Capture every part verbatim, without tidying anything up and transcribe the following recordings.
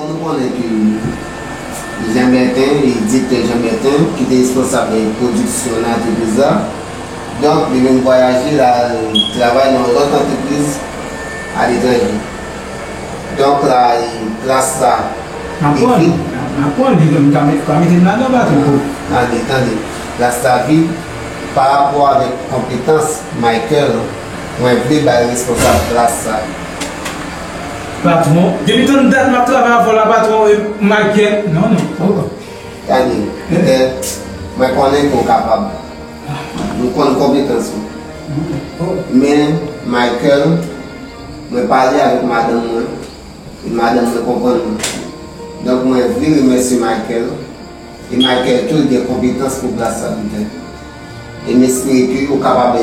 Nou konnen ke Jean Bertin, Edith Jean Bertin, ki te responsab de pwodiksyon nan antrepriz la, donk, li vin vwayaje, l al travay nan yon lòt antrepriz aletranje. Donk, la, e plas la, N ap pran li, n ap pran li, m ka met, ka mete m ladan, patwon. Tande, tande. Plas la vid, pa rapò avèk konpetans Michael, mwen vle ba l responsab plas sa. Patwon, depi tann dat m ap travay avè w la, patwon, e Michael, non, non. Oh. Tande, petèt, mwen konnen ke w kapab. M konn konpetans ou. Oh. Men, Michael, mwen pale avèk madanm mwen, e madanm mwen konprann mwen. Donk, mwen vle remèsye Michael, e Michael tou, li gen konpetans pou plas sa pou fè. E m espere ke ou kapab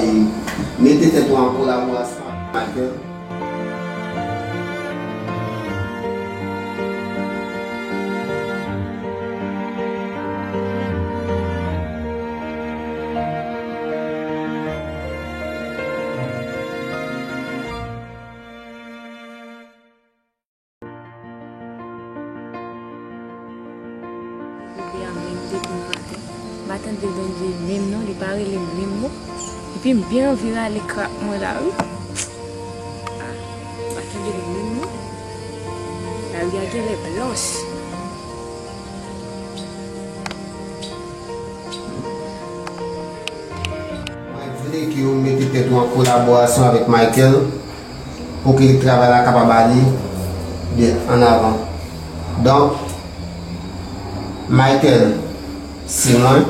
mete tèt ou an kolaborasyon avèk Michael. Bebe a menm depi maten. M pa tande Bondye menm non, li pa rele m menm non. Epi m byen anvi rale krak mwen la wi. Ah, m pa tande l menm non. Lari a genlè blanch. Mwen vle ke ou mete tèt ou an kolaborasyon avèk Michael pou ke travay la kapab ale byen an avan. Donk, Michael, se mwen,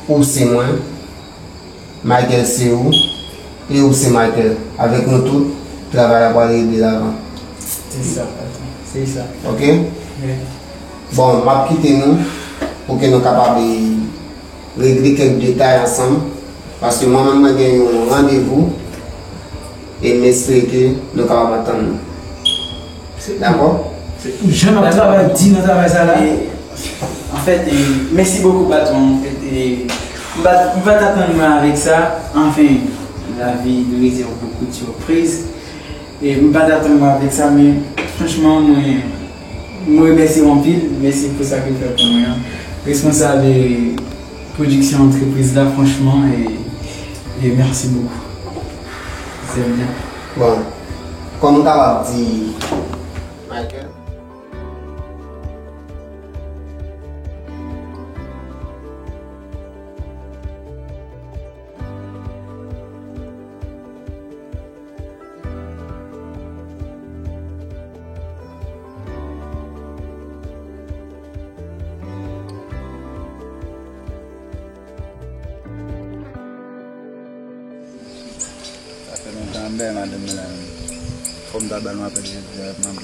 ou se mwen, Michael se ou, e ou se Michael. Avèk nou tout, travay la pral rive lavan. Se sa, patwon. Se sa. Ok? Wi. Bon, m ap kite nou pou ke nou kapab, e, regle kèk detay ansanm, paske mwen menm mwen gen yon randevou, e m espere ke nou kapab antann nou. Dakò? Se pou jan n ap travay di nan travay sa la. E, anfèt, e, mèsi bokou, patwon. Anfèt, e, m pa, m pa t atann mwen avèk sa. Anfen, la vie nous réserve beaucoup de surprises. E m pa t atann mwen avèk sa, men franchman, mwen, mwen remèsye w anpil. Mèsi pou sa ke w fè pou mwen an. Responsab, e, pwodiksyon antrepriz la, franchman, e, e mèsi bokou. Se byen. Bon, kòm m kapab di, Michael. Sa fè lontan m bay madanm mwen la menm. Fò m ta ba l yon apèl jodi a, m ap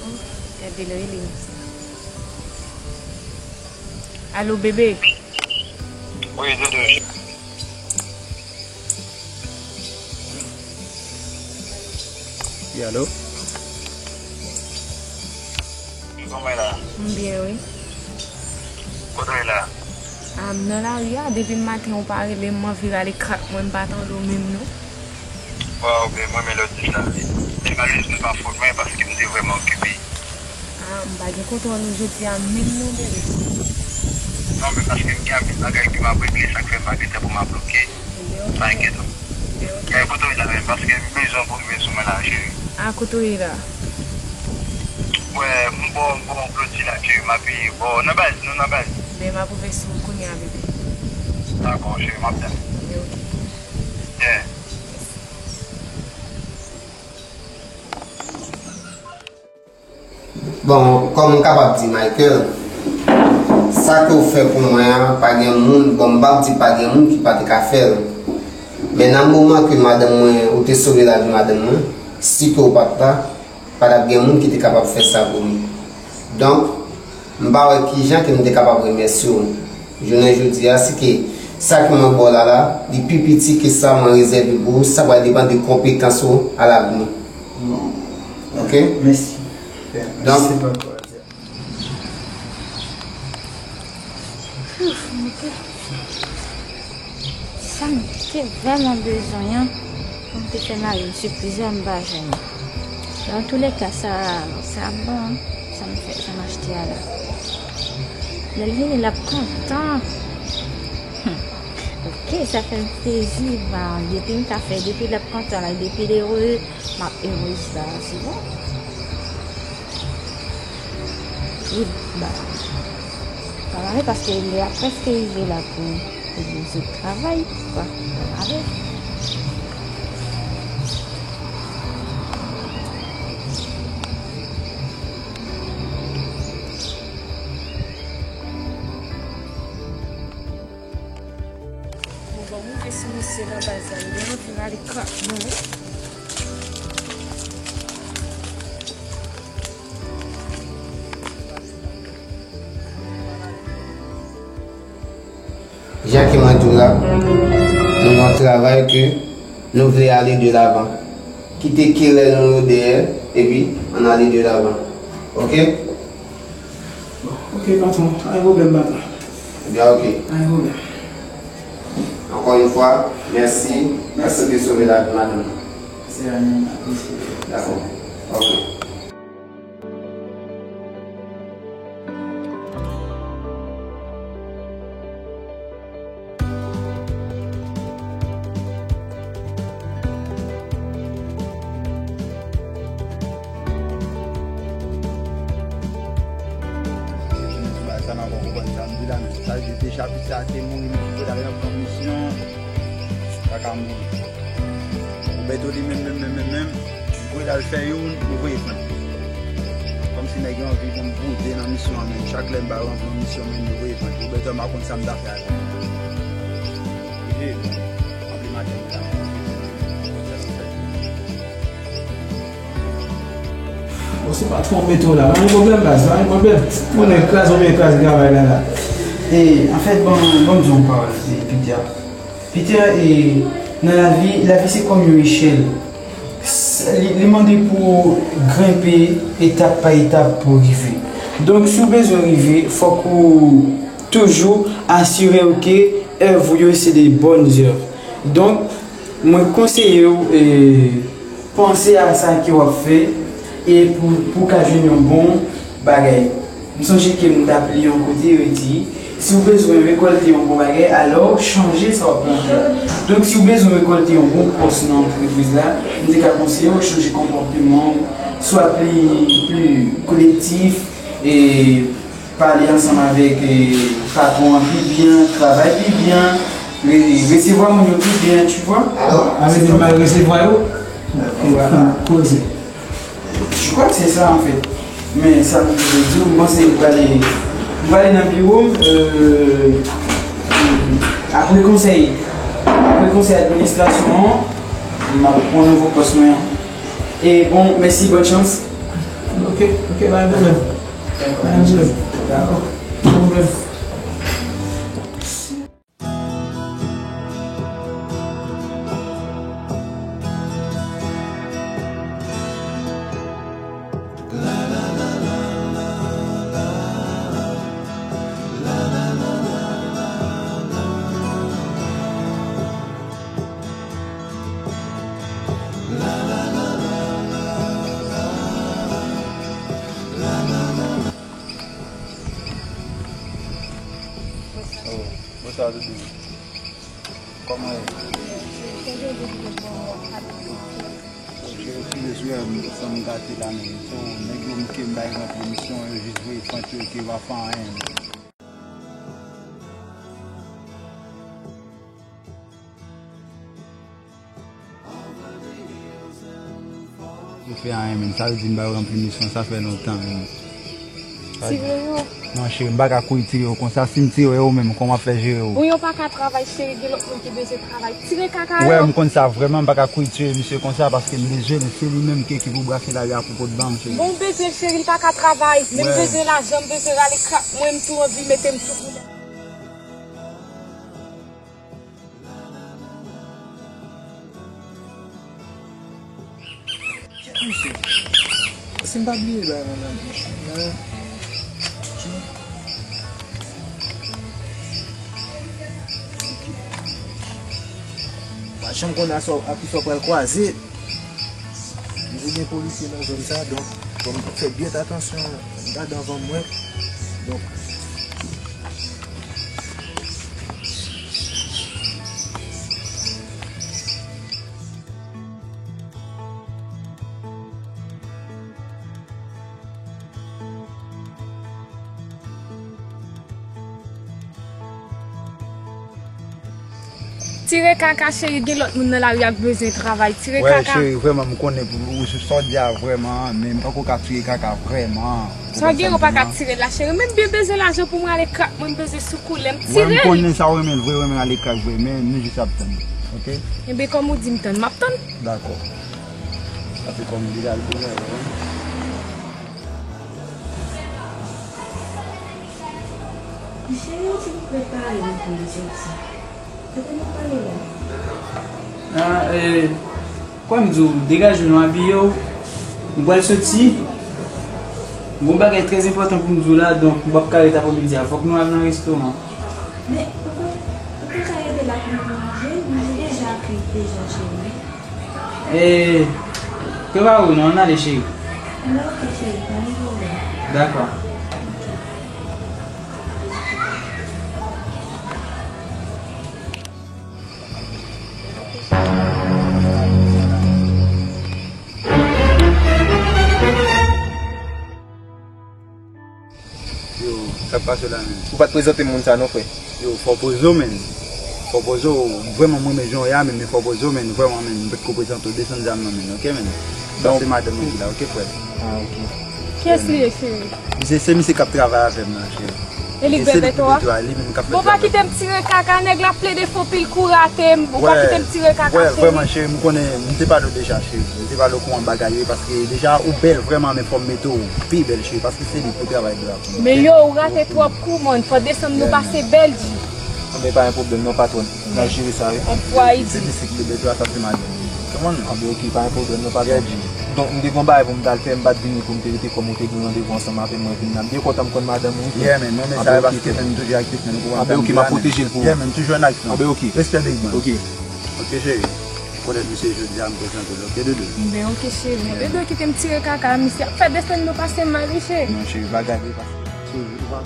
Oh, gade l rele m. Alo, bebe. Wi, Dodo. Wi, alo? Kòman w ye la? M byen, wi. Kote w ye la? A, m nan lari a, depi maten ou pa rele m, m anvi rale krak mwen, m pa tande w menm non. Waw, men mwen, men lòt di sa wi. Men malerezman, se pa fòt mwen, paske m te vrèman okipe. A, m pa gen kontwòl ou jodi a menm non, bebe. Non, men paske m gen anpil bagay ke m ap regle, sa k fè m pa gen tan pou m ap bloke. Ebyen, oke. Pa enkyete w. Ebyen, oke. Kay kote w ye la menm, paske m bezwen w pou rive sou mwen la, cheri. A, kote w ye la? Wè, m bò, m bò yon ploti la, cheri, m apiye bò nan baz, nou nan baz. Ebyen, m ap rive sou ou kounye a, bebe. Dakò, cheri, m ap tann. Ebyen, oke. Yeah. Bon, kòm m kapab di Michael, sa ke w fè pou mwen an, pa gen moun, bon, m p ap di pa gen moun ki pa te ka fè l. Men nan moman ke madanm mwen, ou te sove lavi madanm mwen, si ke w pa t la, pa t ap gen moun ki te kapab fè sa pou li. Donk, m pa wè kijan ke m te kapab remèsye w. Jounen jodi a, si ke sa ke mwen ba w la la, li pi piti ke sa mwen rezève pou ou, sa pral depann de konpetans ou alavni. Oke? Mèsi. Donk, se pa kwa di. Ouf, mwen te, sa m te vrèman bezwen an, pou m te fè mari m sipriz la, m pa jwenn. Antoulèka, sa, sa bon, sa m fè, sa m achte a la. Lè l vini, l ap kontan. Oke, sa fè m plezi, ba, depi m ka fè, depi l ap kontan la, depi l ere, m ap erez la, se bon. Wi, ba, pa mare paske lè a prèske rive la pou, pou nou sot travay, kwa. Pa mare. Bon, ban m moute sou misye nan baz la, li anvi rale krak mwen wi. Jan ke mwen di w la, nou nan travay ke nou vle ale de lavan. Kite kerèl nou yo dèyè, epi ann ale de lavan. Oke? Bon, oke, patwon. Pa gen pwoblèm, patwon. Ebyen, oke. Pa gen pwoblèm. Ankò yon fwa, mèsi. Mèsi de sove lavi madanm. Se a menm, apresye. Dakò. Oke. Sa nan konprann sa m di la, men sa vle di deja fi sa te mouri, men ki pou l al nan pran misyon, pa ka mouri. Ou Bèto li menm, menm, menm, menm, menm. Voye l al fè youn, li voye pran. Kòmsi nèg yo anvi pou m bwoude nan misyon an menm. Chak lè m ba yo anvi yon misyon menm, li voye pran. Ou Bèto, m pa konn sa m ta fè avè l. Oblije, bon, anpil maten m ta. Bon, se patwon Bèto la. Pa gen pwoblèm, baz, pa gen pwoblèm. Mwen kraze, mwen kraze travay la, la. E, anfèt, bon, bon, m di yon pawòl, se Pitya. Peter, e, nan lavi, lavi se kòm yon echèl. S-, li, li mande pou w grenpe etap pa etap pou w rive. Donk, si w bezwen rive, fòk ou toujou asire w ke èv ou yo se de bòn zèv. Donk, mwen konseye w, e, panse a sa ke w ap fè e pou, pou w ka jwenn yon bon bagay. M sonje ke m t ap li yon kote, yo di, si w bezwen rekòlte yon bon bagay, alò chanje sa w ap plante a. Donk, si w bezwen rekòlte yon bon pòs nan antrepriz la, m te ka konseye w chanje konpòteman w, swa pli, pli kolektif, e pale ansanm avèk, e, patwon an pi byen, travay pi byen, re-, resevwa moun yo pi byen, tu vois. Sa vle di mal resevwa yo? Voilà. Koze. Je crois que c'est ça, en fait. Men sa m te vle di w, m panse m prale, m prale nan biwo m, euh, apre konsèy, apre konsèy administrasyon an, m ap pran nouvo pòs mwen an. E bon, mèsi, bòn chans. Ok, ok, pa gen pwoblèm. Pa gen pwoblèm. Dakò. Pa gen pwoblèm. Oh, bonswa, Doudou. Kòman w ye? Cheri, eskize si w wè m, san m gate la menm. So, nèg yo m ke m bay ranpli misyon, yo jis voye pant yo ke yo pa fè anyen. Yo fè anyen menm, sa vle di m pa ranpli misyon, sa fè lontan menm. Tire yo. Non, cheri, m pa ka kouri tire yo konsa. Si m tire yo, yo menm, kòman m ap fè jere yo? Bon, yo pa ka travay, cheri, gen lòt moun ki bezwen travay. Tire kaka yo. Wè, m konn sa vrèman, m pa ka kouri tire misye konsa, paske m bezwen l, se li menm ki, ki pou brase lari a pou pot ban m, cheri. Bon, m bezwen l, cheri, l pa ka travay. Men m bezwen lajan, m bezwen rale krak mwen, m tou anvi mete m sou koulè. Si m pa bliye bagay la nan bouch mwen. Pa janm konnen a sa, a kisa w pral kwaze. Toujou gen polisye nan zòn sa, donk, fò m fè byen atansyon angadan van mwen. Donk, Tire kaka, cheri, gen lòt moun nan lari a k bezwen travay. Tire kaka. Wè, cheri, vrèman, m konnen pou ou, sa w di a vrèman, men m poko ka tire kaka vrèman. Sa gen, ou pa ka tire la, cheri. Men m byen bezwen lajan pou mwen ale krak, mwen m bezwen sou koulè m. Tire l. Mwen m konnen sa w renmen l vre, w renmen ale krak vre, men nou jis ap tann, oke? Enben, kòm ou di m tann, m ap tann. Dakò. Sa se kòm li al pou mwen, wi. Cheri, ou te prepare nou pou nou soti. Kote nou prale la? Ah, eh, kwè m di w, degaje w, nou abiye w. Nou pral soti. Gon bagay trè enpòtan pou m di w la, donk m p ap ka ret apremidi a. Fòk nou al nan restoran. Men, ou pa, ou pa ka rete la pou nou manje? Manje deja kwit deja, cheri. Eh, prepare w non, ann ale, cheri. Ann ale, ok, cheri, pa gen pwoblèm. Dakò. Yo, sa k pase la menm? Ou pa t prezante m moun sa non, frè. Yo, fò poze w, menm. Fò poze w, vrèman, mwen renmen jan w ye a, menm, men fò poze w, menm, vrèman, menm, m potko prezante w, desann zam nan, menm, oke, menm? Sa se madanm mwen ki la, oke, frè? Ah, oke. Kiyès li ye, cheri? Se, se misye k ap travay avè m nan, cheri. E li k bebe to a? Li menm k ap fè travay. Bon, pa kite m tire kaka, nèg la plede fè yon pil kou rate m, ou pa kite m tire kaka, cheri. Wè, vrèman, cheri, m konnen, m te pale w deja, cheri. M te pale w kòman bagay yo ye, paske deja ou bèl vrèman, men fò m mete w pi bèl, cheri, paske se li pou travay de la pou mwen. Men yo, ou rate twòp kou, man. Fò desann nou pase bèl, G. Anben, pa gen pwoblèm non, patwòn. N a jere sa, wi. Anplwaye, G. Se misye k bebe to a, sa se madanm. Kòman? Anben, oke, pa gen pwoblèm non, patwòn. Yeah, G. Donk, m te gon bagay pou m t al fè, m pa t vini pou m te rete kòm ou te gen randevou ansanm avè mwen vin la. M byen kontan m konn madanm ou, wi. Yeah, man, mwen menm sa, paske, man, m toujou aktif, man, ou konprann. Anben, oke, m ap pwoteje l pou ou. Yeah, man, toujou an aksyon. Anben, oke. Respè, big man. Oke. Oke, cheri. Konnen misye jodi a, m prezante l, oke, doudou? Ben, oke, cheri. Mwen, doudou, kite m tire kaka, misye ap fè desann nou pase mal, wi, cheri. Non, cheri, bagay, wi, pase. Cheri, ou pa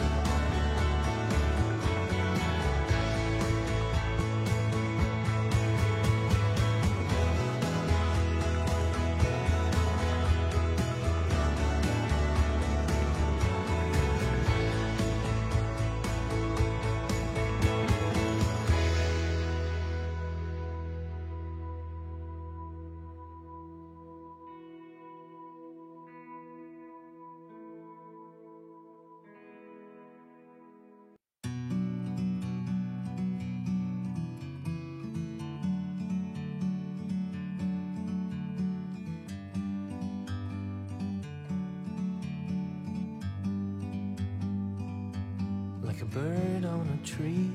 Like a bird on a tree,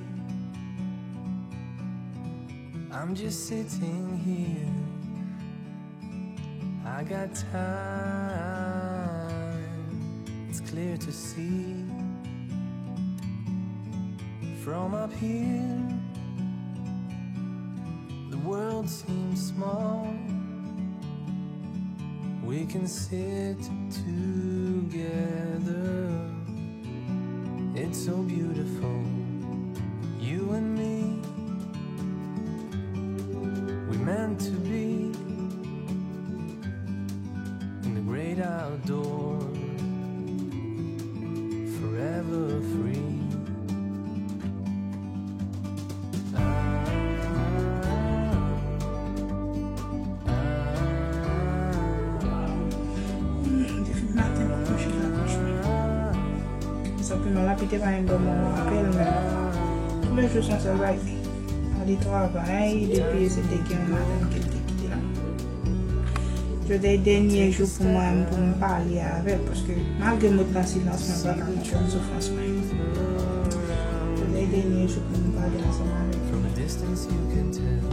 I'm just sitting here. I got time, it's clear to see. From up here, the world seems small. We can sit together. It's so beautiful, you and me. We meant to be in the great outdoor, forever free. Depi maten, m ap kouche nan kouch mwen. Sa pi mal apite pa yon bon moman apèl, men toulejou se yon sèl bagay. Ale travay, depi se te gen yon madanm ke l te kite la. Jodi a e dènye jou pou mwen, pou m pale avè l, paske malgre m ret nan silans, mwen pa ka konn soufrans mwen. Jodi a e dènye jou pou m pale ansanm avè l. From a distance you can tell.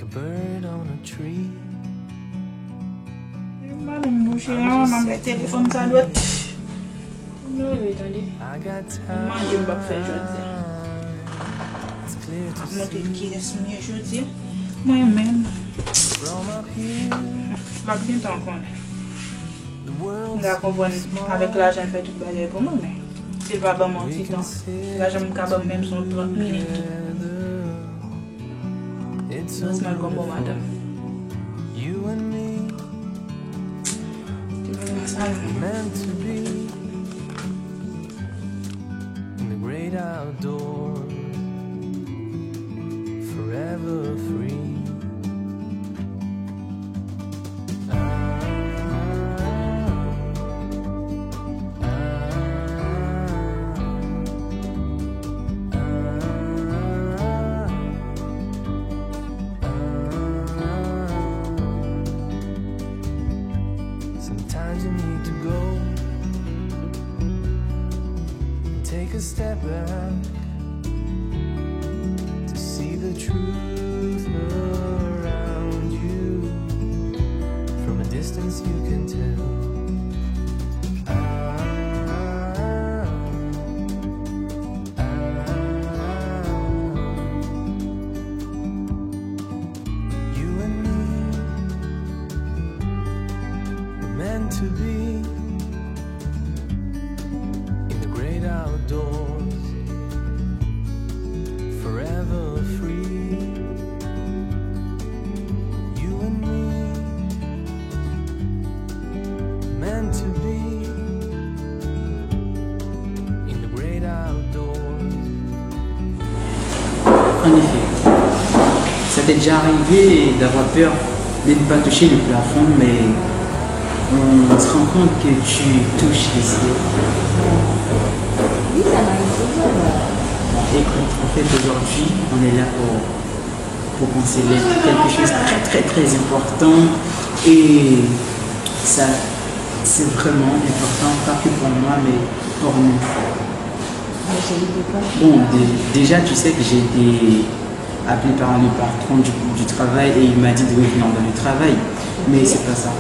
A bird on a tree. Madanm bouche an, manman bay telefòn sa dwèt. M leve, tande. M manje m p ap fè jodi a. M ap montre kiyès m ye jodi a. Mwen menm. M ap gentan konnen. M ka konprann avèk lajan l fè tout bagay pou mwen, men si l pa ban mwen yon ti tan, lajan m ka ban m menm se yon trant minit. Erezman l gon bon madanm. Ti moun nan salon. In the great outdoors, forever free. Sometimes you need to go and take a step back to see the truth around you. From a distance, you can tell. Ah, ah, ah. You and me were meant to be in the great outdoors, forever free. You and me meant to be in the great outdoors. En effet, ça t'est déjà arrivé d'avoir peur de ne pas toucher le plafond, mais on se rend compte que tu touches les cieux. Oui, ça m'arrive toujours. Écoute, en fait, aujourd'hui, on est là pour pour considérer quelque chose de très, très, très important. Et ça, c'est vraiment important, pas que pour moi, mais pour nous. Bon, dé- déjà, tu sais que j'ai été appelé par le patron du, du travail et il m'a dit de revenir dans le travail. Mais c'est pas ça.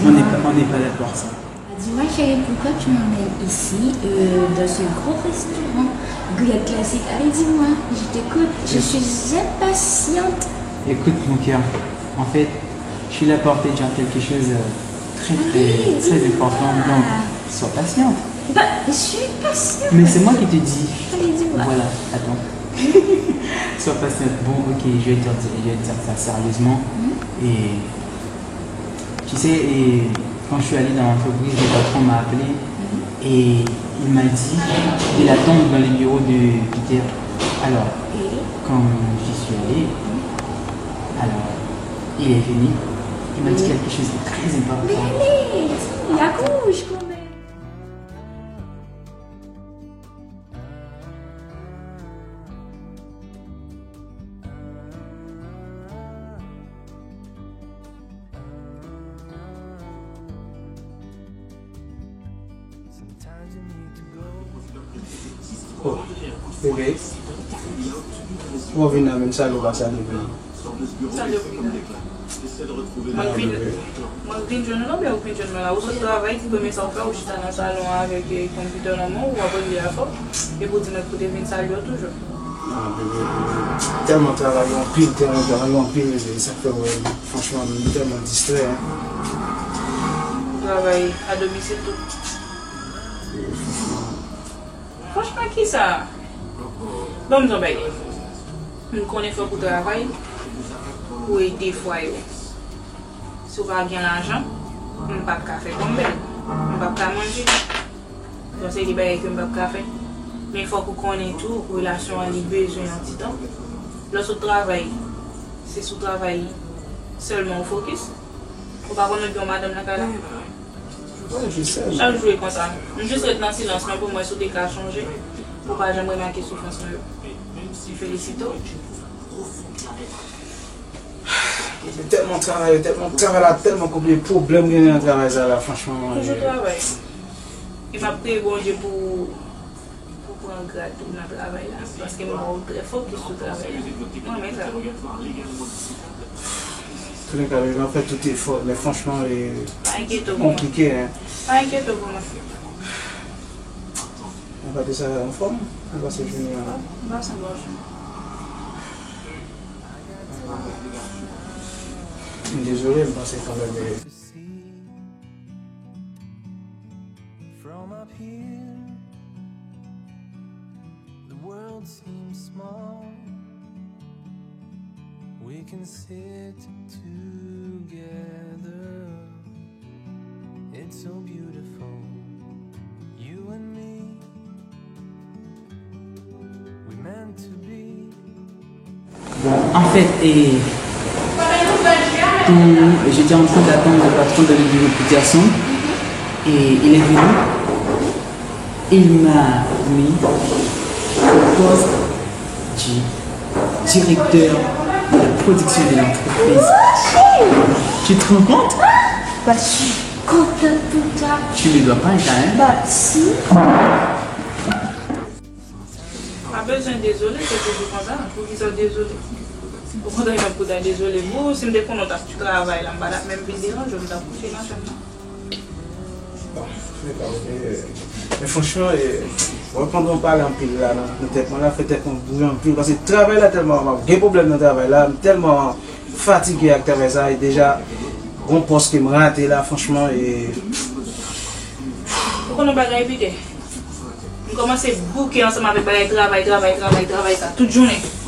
On n'est pas, on n'est pas là pour ça. Elle dit, ma chérie, pourquoi tu m'emmènes ici, euh, dans ce gros restaurant? Grillade classique. Allez, dis-moi, je t'écoute, je suis impatiente. Écoute, mon cœur, en fait, je suis là pour te dire quelque chose, euh, très, très, très important. Donc, sois patiente. Bah, je suis patiente. Mais c'est moi qui te dis. Allez, dis-moi. Voilà, attends. Sois patiente. Bon, ok, je vais te dire, je vais te dire ça sérieusement. Et Tu sais, et quand je suis allé dans l'entreprise, le patron m'a appelé et il m'a dit de l'attendre dans le bureau de Peter. Alors, quand j'y suis allé, alors, il est venu. Il m'a dit quelque chose de très important. Oh, bebe. Ou vin la menm, salye w pa salye m. Salye w. Mwen k vin, mwen k vin jwenn ou la, oubyen ou k vin jwenn mwen la? Ou sot travay, ki premye sa ou fè, ou chita nan salon an avèk, eh, konpitè nan men w, w ap regle afè w, epi ou di mwen pou te vin salye w toujou. Ah, bebe, bebe. Tèlman travay anpil, tèlman travay anpil, bebe. Sa k fè, wè, franchman, m tèlman distrè, hein. Ou travay a domisil tou? Franchman. Franchman, kisa? Ban m di w yon bagay. M konnen fòk ou travay pou ede fwaye w. Si w pa gen lajan, m p ap ka fè konbèl. M p ap ka manje. Yon seri de bagay ke m p ap ka fè. Men fòk ou konnen tou, relasyon an li bezwen yon ti tan. Lè w sot travay, se sou travay sèlman ou fokis. Ou pa konn ou gen yon madanm nan kay la? Wi, je sais. Chak jou e konsa. M jis ret nan silans mwen pou m wè si w te ka chanje. Ou pa janm remake soufrans mwen yo. M felisite w. Tèlman travay, tèlman travay la, tèlman konplike, pwoblèm gen nan travay sa la, franchman. Toujou travay. E m ap priye Bondye pou Ou pran grad tou nan travay la, paske m wè w trè fokis sou travay la. Mwen renmen sa. Toulekan, m ap fè tout efò, men franchman, e Pa enkyete w pou mwen. Konplike, en. Pa enkyete w pou mwen. Apati sa, anfòm? Ou pase jounen an? M pase yon bon jounen. M dezole, m panse kanmenm, e From up here, the world seems small. We can sit together. It's so beautiful, you and me. We meant to be. Bon, en fait, et, quand j'étais en train d'attendre le patron de l'église de Peterson, et il est venu, il m'a mis au poste du directeur de la production de l'entreprise. Tu te rends compte? Bah, je suis contente pour toi. Tu ne dois pas être un. Bah, si. Pa bezwen dezole, se toujou konsa. Poukisa w dezole? Okontrè, m ap kontan dezole pou ou. Si m te konnen w t ap travay la, m pa t ap menm vin deranje w, m t ap kouche nan chanm nan. Men franchman, e, mwen pandan w pale anpil la nan nan tèt mwen la, fè tèt mwen bouyi anpil. Paske travay la tèlman, m ap gen pwoblèm nan travay la, m tèlman fatige ak travay sa, e deja, gon pòs ke m rate la, franchman, e Ou konn yon bagay, Pite? M kòmanse bouke ansanm avèk bagay travay, travay, travay, travay sa, tout jounen.